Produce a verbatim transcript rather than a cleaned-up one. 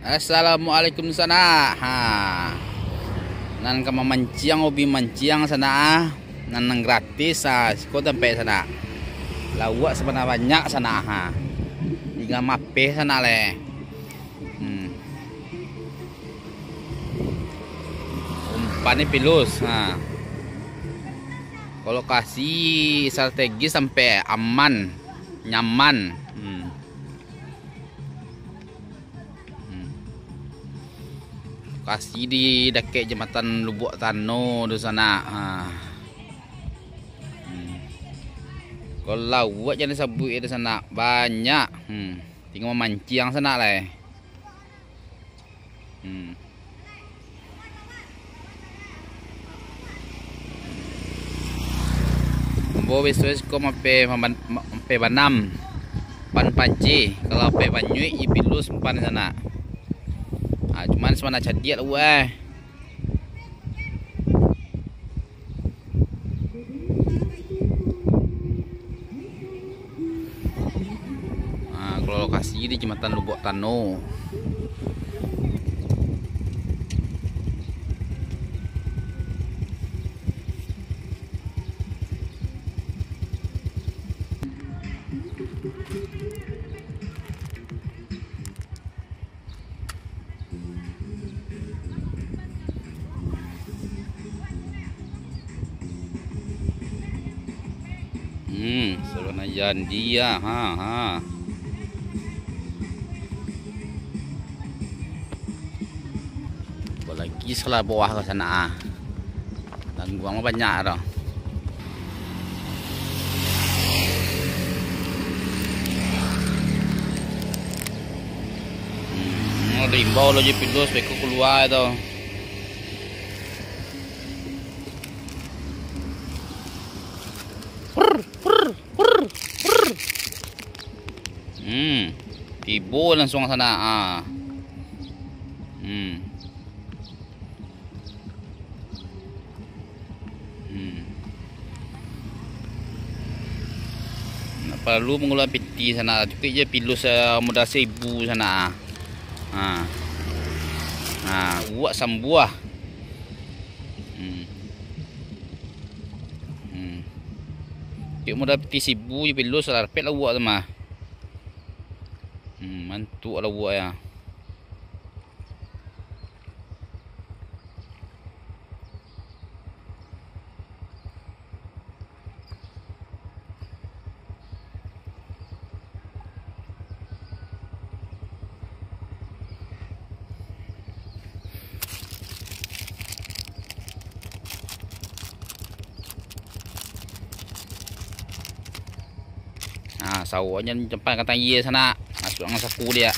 Assalamualaikum sanak. Ha. Nan ka mamanciang, hobi manciang sanak ah. Nan, nan gratis ah, siko tampek sanak. Lauak sabana banyak sanak ha. Tingga mapeh sanak leh. Hmm. Umpan ni pilus ha. Lokasi strategis sampai aman, nyaman. Hmm. Hmm. Lokasi di dakek Jambatan Lubuak Tano tu sanak. Ha. Hmm. Kalau lauak jan disabuik tu sanak, banyak. Hmm. Tingga mamanciang sanak lai. Hmm. Ambo biaso siko mape, mape banam, pan panci. Kalau mape banyuik, i pilus umpan sanak. Ah, cuman sabana cadiak lah buah. Ah, kalau lokasi di Jambatan Lubuak Tano. Hmm, sabana jandi ah, ha, ha. Apalagi salah bawah ka sanak ah. Tangguang banyak tu. Hmm, diimbau lo je pilus, beko kalua tu. Hmm, tibo langsuang sanak ah. Hmm. Hmm. Ndak paralu mangguluang piti sanak, cukuik je pilus, eh, modal saribu sanak. Ha. Ha, buek sambuah. Hmm. Hmm. Cukuik modal piti saribu je pilus, lah dapek lah buek tu mah. Hmm, mantuak lah buek ya. Nah, sawoknyo campan ka tanggie sanak. Masuak dengan saku dia.